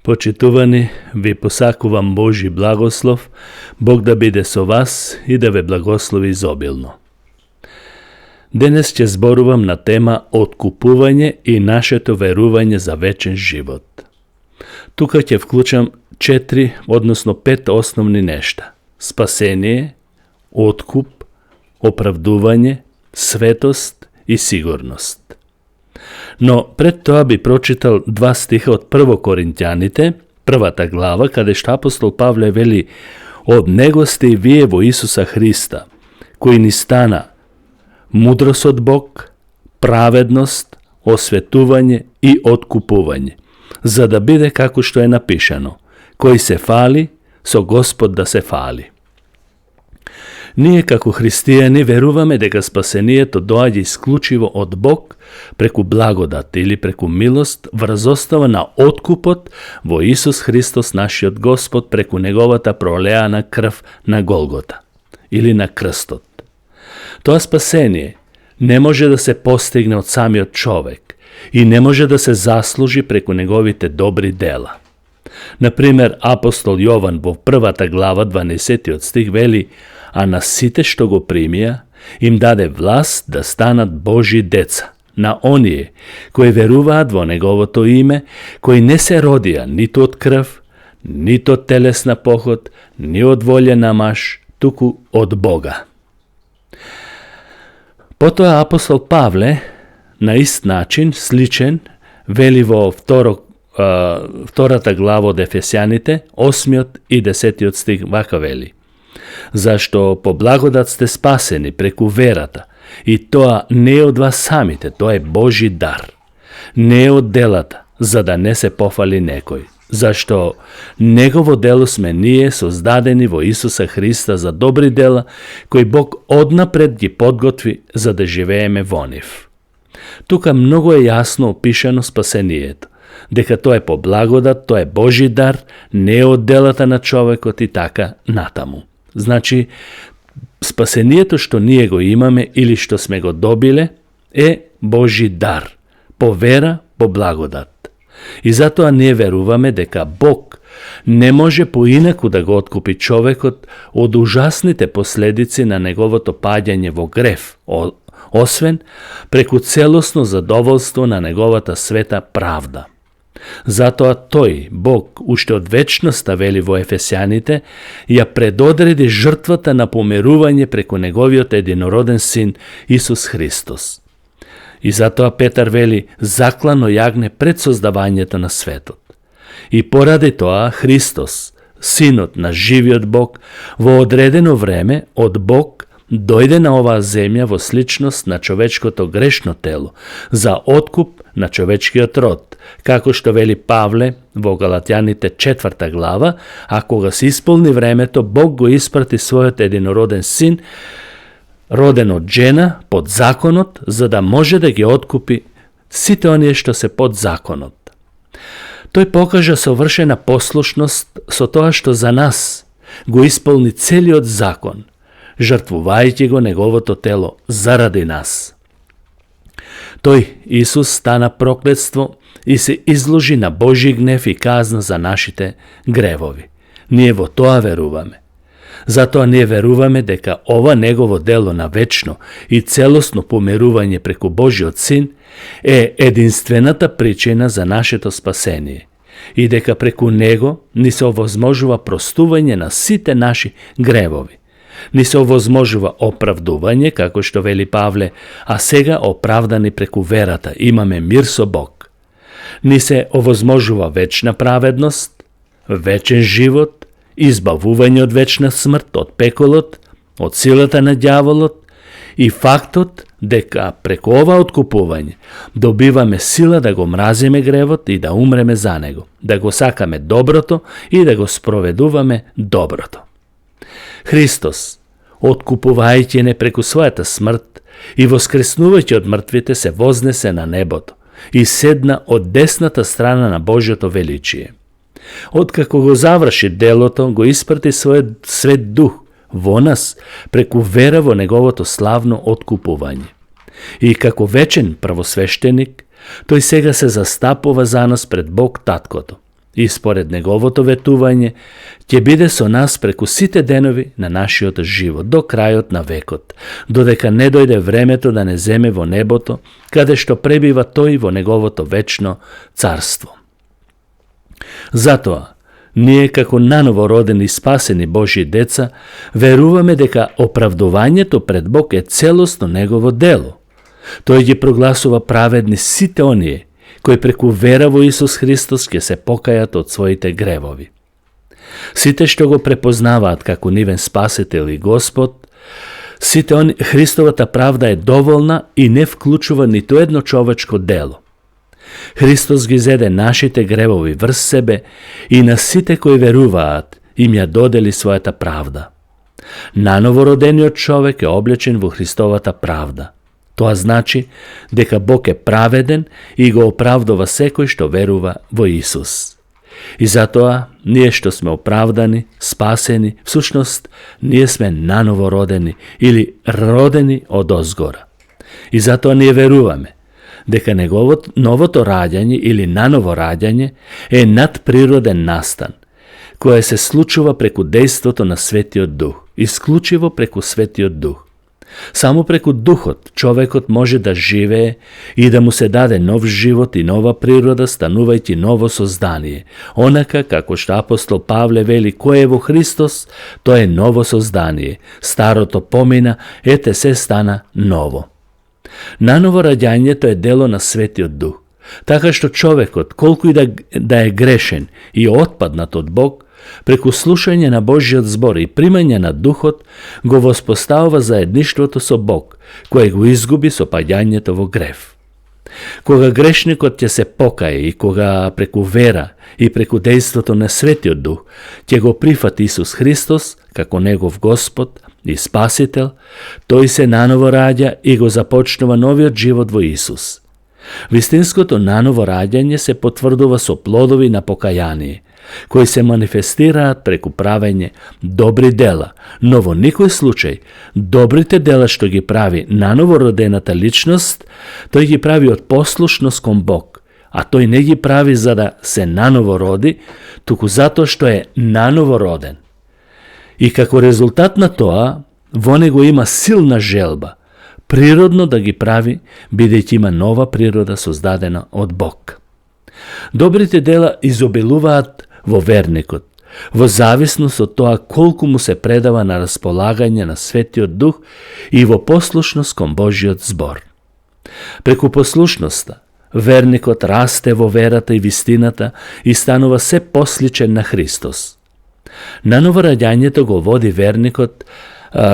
Почитувани, ви посакувам Божи благослов, Бог да биде со вас и да ве благослови изобилно. Денес ќе зборувам на тема откупување и нашето верување за вечен живот. Тука ќе вклучам 4, односно 5 основни нешта. Спасение, откуп, оправдување, светост и сигурност. Но пред тоа би прочитал 2 стиха од 1 Коринтјаните, 1 глава, каде што апостол Павле вели: "Од него сте и вие во Исуса Христа, кој ни стана мудрост од Бог, праведност, осветување и откупување, за да биде како што е напишано: кој се фали, со Господ да се фали." Ние како христијани веруваме дека спасението доаѓа исклучиво од Бог преку благодат или преку милост врз основа на откупот во Исус Христос нашиот Господ преку неговата пролеана крв на Голгота или на крстот. Тоа спасение не може да се постигне од самиот човек и не може да се заслужи преку неговите добри дела. Например, апостол Јован во 1 глава 12 стих вели: "А на сите што го примија, им даде власт да станат Божи деца, на оние кои веруваат во неговото име, кои не се родија ниту од крв, ниту од телесна поход, ни од волја на маж, туку од Бога." Потоа апостол Павле на ист начин, сличен, вели во 2 глава од Ефесјаните, 8 и 10 стих вака вели: "Зашто по благодат сте спасени преку верата, и тоа не е од вас самите, тоа е Божи дар. Не е од делата, за да не се пофали некој. Зашто негово дело сме ние, создадени во Исуса Христа за добри дела, кои Бог однапред ги подготви за да живееме во нив." Тука многу е јасно опишано спасението, дека тоа е по благодат, тоа е Божи дар, не е од делата на човекот и така натаму. Значи, спасението што ние го имаме или што сме го добиле е Божи дар, по вера, по благодат. И затоа ние веруваме дека Бог не може поинаку да го откупи човекот од ужасните последици на неговото паѓање во грев, освен преку целосно задоволство на неговата света правда. Затоа тој, Бог, уште од вечноста, вели во Ефесјаните, ја предодреди жртвата на помирување преку неговиот единороден син Исус Христос. И затоа Петар вели: "Заклано јагне пред создавањето на светот." И поради тоа Христос, синот на живиот Бог, во одредено време од Бог дојде на оваа земја во сличност на човечкото грешно тело, за откуп на човечкиот род, како што вели Павле во Галатјаните 4 глава, а кога се исполни времето, Бог го испрати својот единороден син, роден од жена, под законот, за да може да ги откупи сите оние што се под законот. Тој покажа совршена послушност со тоа што за нас го исполни целиот закон, жртвувајќи го неговото тело заради нас. Тој, Исус, стана проклетство и се изложи на Божи гнев и казна за нашите гревови. Ние во тоа веруваме. Затоа ние веруваме дека ова негово дело на вечно и целосно помирување преку Божиот син е единствената причина за нашето спасение и дека преку него ни се овозможува простување на сите наши гревови. Ни се овозможува оправдување, како што вели Павле, а сега оправдани преку верата имаме мир со Бог. Ни се овозможува вечна праведност, вечен живот, избавување од вечна смрт, од пеколот, од силата на ѓаволот и фактот дека преку ова откупување добиваме сила да го мразиме гревот и да умреме за него, да го сакаме доброто и да го спроведуваме доброто. Христос, откупувајќи не преку својата смрт и воскреснувајќи од мртвите, се вознесе на небото и седна од десната страна на Божјото величие. Откако го заврши делото, го испрати својот свет дух во нас преку вера во неговото славно откупување. И како вечен правосвещеник, тој сега се застапува за нас пред Бог Таткото. и според неговото ветување ќе биде со нас преку сите денови на нашиот живот, до крајот на векот, додека не дојде времето да не земе во небото, каде што пребива тој во неговото вечно царство. Затоа, ние како наново родени и спасени Божји деца, веруваме дека оправдувањето пред Бог е целосно негово дело. Тој ги прогласува праведни сите оние кои преку вера во Исус Христос ќе се покајат од своите гревови. Сите што го препознаваат како нивен спасител и Господ, Христовата правда е доволна и не вклучува ниту едно човечко дело. Христос ги зеде нашите гревови врз себе и на сите кои веруваат им ја додели својата правда. Наново родениот човек е облечен во Христовата правда. Тоа значи дека Бог е праведен и го оправдува секој што верува во Исус. И затоа, ние што сме оправдани, спасени, всушност, ние сме наново родени или родени од озгора. И затоа ние веруваме дека новото раѓање или наново раѓање е надприроден настан, кој се случува преку дејството на Светиот Дух, исклучиво преку Светиот Дух. Само преку Духот човекот може да живее и да му се даде нов живот и нова природа, станувајќи ново создание. Онака како што апостол Павле вели, кој е во Христос, тој е ново создание. Старото помина, ете се стана ново. Наново раѓањето е дело на Светиот Дух. Така што човекот, колку и да е грешен и отпаднат од Бог, преку слушање на Божјиот збор и примање на Духот, го воспоставува заедништвото со Бог, кој го изгуби со паѓањето во грев. Кога грешникот ќе се покае и кога преку вера и преку дејството на Светиот Дух ќе го прифати Исус Христос како негов Господ и Спасител, тој се наново раѓа и го започнува новиот живот во Исус. Вистинското наново раѓање се потврдува со плодови на покаяние, кои се манифестираат преку правење добри дела, но во никој случај добрите дела што ги прави наново родената личност, тој ги прави од послушност кон Бог, а тој не ги прави за да се наново роди, туку затоа што е наново роден. И како резултат на тоа, во него има силна желба, природно да ги прави, бидејќи има нова природа создадена од Бог. Добрите дела изобилуваат во верникот, во зависност од тоа колку му се предава на располагање на Светиот Дух и во послушност кон Божјиот збор. Преку послушноста, верникот расте во верата и вистината и станува се посличен на Христос. Наново раѓањето го води верникот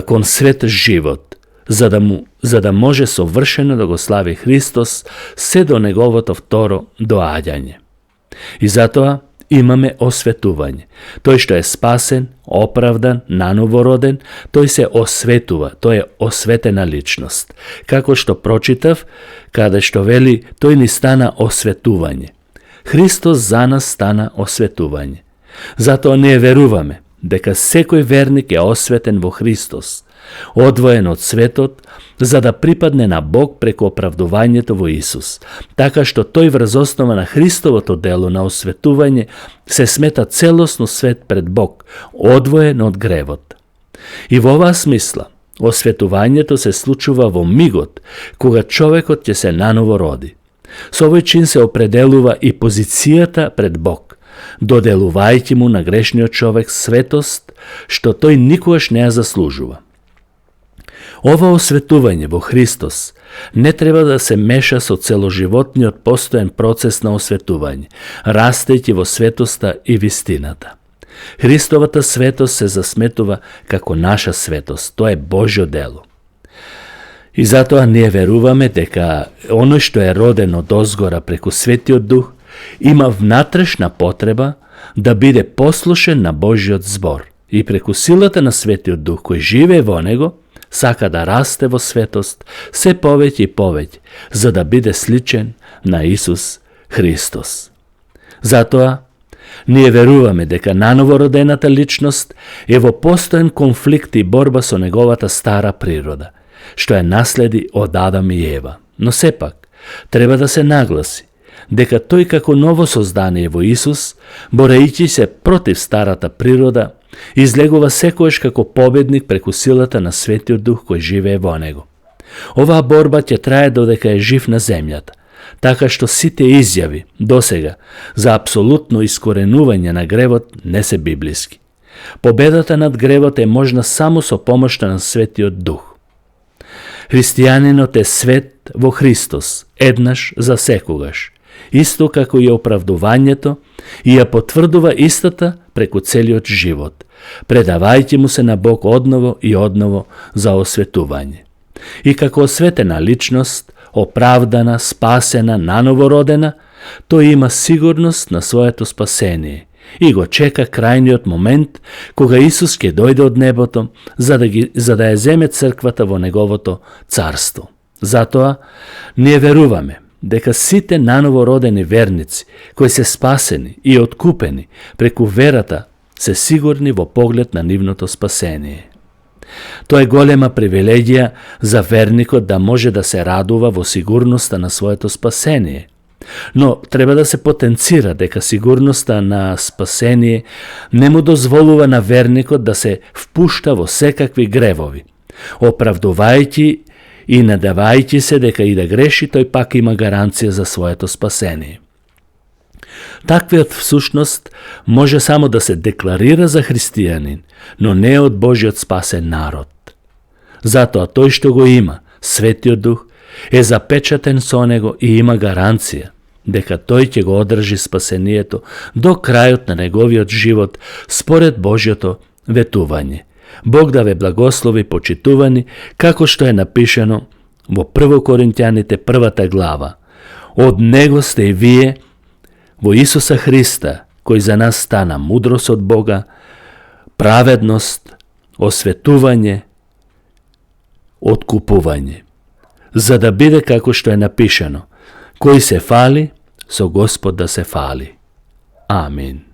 кон свет живот, за да може совршено да го слави Христос се до неговото второ доаѓање. И затоа имаме осветување. Тој што е спасен, оправдан, наново роден, тој се осветува, тој е осветена личност. Како што прочитав, каде што вели, тој ни стана осветување. Христос за нас стана осветување. Затоа ние веруваме дека секој верник е осветен во Христос, одвоен од светот, за да припадне на Бог преку оправдувањето во Исус, така што тој врз основа на Христовото дело на осветување се смета целосно свет пред Бог, одвоен од гревот. И во оваа смисла, осветувањето се случува во мигот, кога човекот ќе се наново роди. Со овој чин се определува и позицијата пред Бог, доделувајќи му на грешниот човек светост, што тој никогаш не ја заслужува. Ова осветување во Христос не треба да се меша со целоживотниот постоен процес на осветување, растејќи во светоста и вистината. Христовата светост се засметува како наша светост, тоа е Божјо дело. И затоа ние веруваме дека оној што е роден од озгора преку Светиот Дух има внатрешна потреба да биде послушен на Божјиот збор и преку силата на Светиот Дух кој живее во него, сака да расте во светост се повеќе и повеќе, за да биде сличен на Исус Христос. Затоа, ние веруваме дека наново родената личност е во постоен конфликт и борба со неговата стара природа, што е наследи од Адам и Ева. Но сепак, треба да се нагласи дека тој како ново создание во Исус, борејќи се против старата природа, излегува секојаш како победник преку силата на Светиот Дух кој живее во него. Оваа борба ќе трае додека е жив на земјата, така што сите изјави досега за апсолутно искоренување на гревот не се библиски. Победата над гревот е можна само со помошта на Светиот Дух. Христијанинот е свет во Христос, еднаш за секогаш, исто како и оправдувањето, и ја потврдува истата преку целиот живот, предавајќи му се на Бог одново и одново за осветување. И како осветена личност, оправдана, спасена, наново родена, тој има сигурност на своето спасение и го чека крајниот момент кога Исус ќе дојде од небото за да ја земе црквата во неговото царство. Затоа ние веруваме дека сите наново родени верници кои се спасени и откупени преку верата се сигурни во поглед на нивното спасение. Тоа е голема привилегија за верникот да може да се радува во сигурноста на своето спасение. Но треба да се потенцира дека сигурноста на спасение не му дозволува на верникот да се впушта во секакви гревови, оправдувајќи и надавајќи се дека и да греши, тој пак има гаранција за своето спасение. Таквиот всушност може само да се декларира за христијанин, но не од Божиот спасен народ. Затоа тој што го има, Светиот Дух, е запечатен со него и има гаранција дека тој ќе го одржи спасението до крајот на неговиот живот според Божјото ветување. Бог да ве благослови, почитувани, како што е напишано во 1 Коринтјаните 1 глава. Од него сте и вие во Исуса Христа, кој за нас стана мудрост од Бога, праведност, осветување, откупување, за да биде како што е напишано: кој се фали, со Господ да се фали. Амин.